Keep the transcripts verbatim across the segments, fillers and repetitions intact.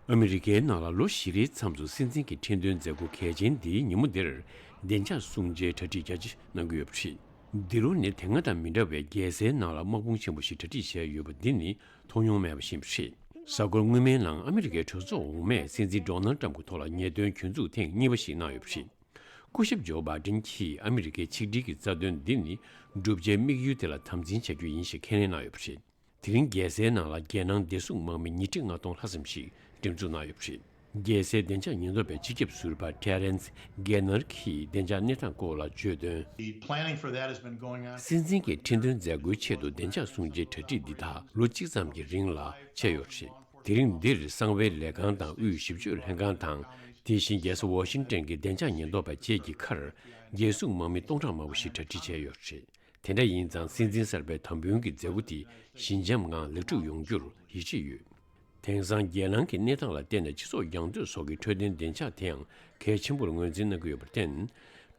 ཨ་མི་རི་ཀའི་ནང་ལ་ལོ་བཞི་རེའི་མཚམས་སུ་སྲིད་འཛིན་གྱི་ཁྲི་འདོན་མཛད་སྒོ་གལ་ཆེན་འདིའི་ཉིན་མོ་འདིར་བདེ་འཇགས་སྲུང་བྱའི་གྲ་སྒྲིག་རྒྱ་ཆེ་གནང་གི་ཡོད་པ་རེད། འདི་ལོ་ནི་དེ་སྔ་དང་མི་འདྲ་བའི་རྒྱལ་སའི་ནང་ལ་དམག་དཔུང་ཆེན་པོ་ཞིག་གྲ་སྒྲིག་བྱས་ཡོད་པ་འདི་ནི་མཐོང་མྱོང་མེད་པ་ཞིག་ཡིན་པ་རེད། གཟའ་འཁོར་སྔོན་མའི་ནང་ཨ་མི་རི་ཀའི་གྲོས་ཚོགས་འོག་མས་སྲིད་འཛིན་ཌོ་ནལ་ཊམ་གྱི་ཐོག་ལ་ཉེས་དོན་གྱོད་འཛུགས་ཐེངས་གཉིས་པ་ཞིག་གནང་ཡོད་པ་རེད། སྐུ་ཞབས་ཇོ་བྷ་ཌེན་གྱིས་ཨ་མི་རི་ཀའི་ཆིག་སྒྲིལ་གྱི་རྩ་དོན་འདི་ནི་བསྒྲུབ་བྱའི་དམིགས་ཡུལ་དེ་ལ་དམ་འཛིན་བྱ་རྒྱུ་ཡིན་ཞེས་ཁས་ལེན་གནང་ཡོད་པ་རེད། དེ་རིང་རྒྱལ་སའི་ནང་ལ་རྒྱལ་ནང་བདེ་སྲུང་དམག་མི་ཉིས་ཁྲི་ལྔ་སྟོང་ལྷག་ཙམ་ཞིག་འགྲེམས་འཛུགས་གནང་ཡོད་པ་རེད། རྒྱལ་སའི་བདེ་འཇགས་ཉེན་རྟོག་པའི་སྤྱི་ཁྱབ་ཟུར་པ་ཊེ་རེན་སི་གེ་ནར་གྱིས་བདེ་འཇགས་གནས་སྟངས་སྐོར་ལ་བརྗོད་དོན། The planning for that has been going on. སྲིད་འཛིན་གྱི་ཁྲི་འདོན་མཛད་སྒོའི་ཆེད་དུ་བདེ་འཇགས་སྲུང་བྱའི་གྲ་སྒྲིག་འདི་དག་ལོ་གཅིག་ཙམ་གྱི་རིང་ལ་བྱས་ཡོད་པ་རེད། དེ་རིང་འདིར་གསང་བའི་ལས་ཁང་དང་དབུས་ཞིབ་དཔྱོད་ལྷན་ཁང་དང་། དེ་བཞིན་རྒྱལ་ས་ཝ་ཤིང་ཏན་གྱི་བདེ་འཇགས་ཉེན་རྟོག་པ་བཅས་ཀྱི་ཁར་རྒྱལ་སྲུང་དམག་མི་སྟོང་ཕྲག་མང་པོ་ཞིག་གྲ་སྒྲིག་བྱས་ཡོད་པ་རེད། དེ་འདྲ་ཡིན་ཙང་སྲིད་འཛིན་གསར་པའི་དམ་འབུལ་གྱི་མཛད་སྒོ་དེ་ཞི་འཇམ་ངང་ལེགས་གྲུབ་ཡོང་རྒྱུར་ཡིད་ཆེས་ཡོད། དེང་སང་རྒྱལ་ནང་གི་གནས་སྟངས་ལ་བལྟས་ན་སྤྱི་ཚོགས་རྒྱང་སྡོད་སོགས་ཀྱི་འཕྲོད་བསྟེན་བདེ་འཇགས་དེའང་གལ་ཆེན་པོར་ངོས་འཛིན་གནང་གི་ཡོད་པར་བརྟེན།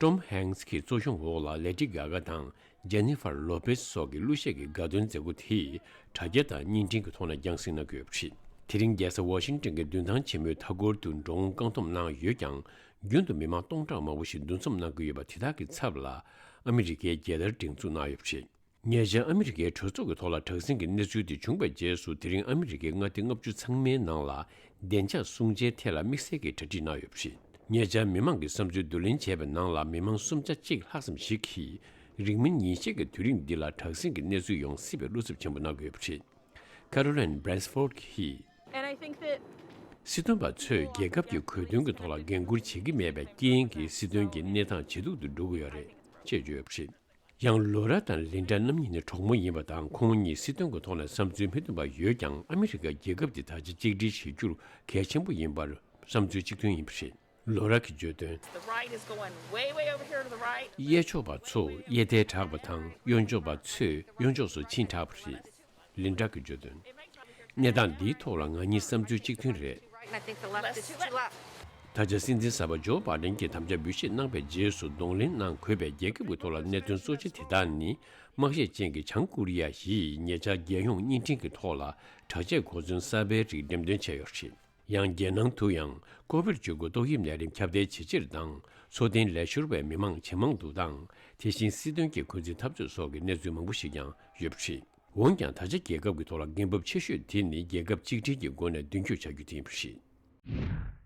ཊོམ་ཧེང་སི་གི་གཙོ་སྐྱོང་འོག་ལ་ལེ་ཌི་གྷ་གྷ་དང་ཇེ་ནི་ཧྥར་ལོ་པེ་སི་སོགས་ཀྱི་གླུ་གཞས་ཀྱི་དགའ་སྟོན་མཛད་སྒོ་དེ་དྲ་རྒྱ་དང་བརྙན་འཕྲིན་གྱི་ཐོག་ནས་རྒྱང་སྲིང་གནང་གི་ཡོད་པ་རེད། དེ་རིང་རྒྱལ་ས་ཝ་ཤིང་ཏན་གྱི་མདུན་ཐང་ཆེན་མོའི་མཐའ་འཁོར་དུ་འགྲོ་འོང་བཀག་སྡོམ་གནང་ཡོད་ཀྱང་། རྒྱུན་དུ་མི་མང་སྟོང་ཕྲག་མང་པོ་ཞིག་འདུ་འཛོམས་གནང་གི་ཡོད་པ་དེ་དག་གི་ཚབ་ལ་ཨ་མི་རི་ཀའི་རྒྱལ་དར་སྒྲེང་འཛུགས་གནང་ཡོད་པ་རེད། ཉེ་ཆར་ཨ་མི་རི་ཀའི་གྲོས་ཚོགས་ཀྱི་ཐོག་ལ་དྲག་ཟིང་གི་གནས་ཚུལ་དེ་བྱུང་བའི་རྗེས་སུ་དེ་རིང་ཨ་མི་རི་ཀའི་མངའ་སྡེ་ལྔ་བཅུ་ཚང་མའི་ནང་ལ་བདེ་འཇགས་སྲུང་བྱའི་ཐད་ལ་དམིགས་བསལ་གྱི་གྲ་སྒྲིག་གནང་ཡོད་པ་རེད། ཉེ་ཆར་མི་མང་གི་བསམ་ཚུལ་བསྡུ་ལེན་བྱས་པའི་ནང་ལ་མི་མང་སུམ་ཆ་གཅིག་ལྷག་ཙམ་ཞིག་གིས་རིང་མིན་ཉིན་ཤས་ཀྱི་དུས་རིང་འདི་ལ་དྲག་ཟིང་གི་གནས་ཚུལ་ཡོང་སྲིད་པའི་བློ་འཚབ་ཆེན་པོ་གནང་གི་ཡོད་པ་རེད། ཁ་རོ་ལན་བྷྲེན་སི་ཕོར་ཌི་གིས། And I think that སྲིད་དོན་པ་ཚོས་རྒྱལ་ཁབ་ཀྱི་གོ་དོན་གྱི་ཐོག་ལ་འགན་འཁུར་བྱེད་ཀྱི་མེད་པའི་རྐྱེན་གྱིས་སྲིད་དོན་གྱི་གནས་སྟངས་ཇེ་སྡུག་ཏུ་འགྲོ་གི་ཡོད་རེད་ཅེས་བརྗོད་ཡོད་པ་རེད། ཡང་ལོ་ར་དང་ལིན་ཌ་རྣམ་གཉིས་ནི་གྲོགས་མོ་ཡིན་པ་དང་ཁོང་གཉིས་སྲིད་དོན་གྱི་ཐོག་ནས་བསམ་ཚུལ་མི་མཐུན་པ་ཡོད་ཀྱང་ཨ་མི་རི་ཀ་རྒྱལ་ཁབ་འདི་ད་ཆ་གཅིག་སྒྲིལ་བྱེད་རྒྱུར་གལ་ཆེན་པོ་ཡིན་པར་བསམ་ཚུལ་གཅིག་མཐུན་ཡིན་པ་རེད། ལོ་ར་གིས་བརྗོད་དོན། The right is going way, way over here to the right. གཡས་ཕྱོགས་པ་ཚོ་གཡས་མཐའི་དྲག་པ་དང་གཡོན་ཕྱོགས་པ་ཚོས་གཡོན་ཕྱོགས་སུ་ཕྱིན་དྲགས་པ་རེད། ལིན་ཌ་གིས་བརྗོད་དོན། གནས་སྟངས་འདིའི་ཐོག་ལ་ང་གཉིས་བསམ་ཚུལ་གཅིག་མཐུན་རེད། Right, and I think the left is too left. ད་ཆ་སྲིད་འཛིན་གསར་པ་ཇོ་བྷ་ཌེན་གྱིས་དམ་བཅའ་འབུལ་བཞེས་གནང་པའི་རྗེས་སུ་གདོང་ལེན་གནང་དགོས་པའི་རྒྱལ་ཁབ་ཀྱི་ཐོག་ལ་གནད་དོན་གཙོ་ཆེ་དེ་དག་ནི། དམག་ཤེད་ཅན་གྱི་བྱང་ཀོ་རི་ཡ་ཡིས་ཉེ་ཆར་རྒྱལ་ཡོངས་བརྙན་འཕྲིན་གྱི་ཐོག་ལ་དྲག་ཆས་གོ་མཚོན་གསར་པའི་རིགས་འགྲེམས་སྟོན་བྱས་ཡོད་པ་རེད། ཡང་རྒྱལ་ནང་དུ་ཡང་ཀོ་བིཌ་བཅུ་དགུ་ཏོག་དབྱིབས་ནད་རིམས་ཁྱབ་གདལ་ཇེ་ཆེར་དང་། འཚོ་རྟེན་ལས་ཤོར་བའི་མི་མང་ཇེ་མང་དུ་བཏང་། དེ་བཞིན་སྲིད་དོན་གྱི་འཁོན་འཛིན་འཐབ་རྩོད་སོགས་ཀྱི་གནས་ཚུལ་མང་པོ་ཞིག་ཀྱང་ཡོད་པ་རེད། འོན་ཀྱང་ད་ཆ་རྒྱལ་ཁབ་ཀྱི་ཐོག་ལ་འགན་བབ་ཆེ་ཤོས་དེ་ནི་རྒྱལ་ཁབ་གཅིག་སྒྲིལ་གྱི་སྒོ་ནས་མདུན་སྐྱོད་བྱ་རྒྱུ་དེ་ཡིན་པ་རེད།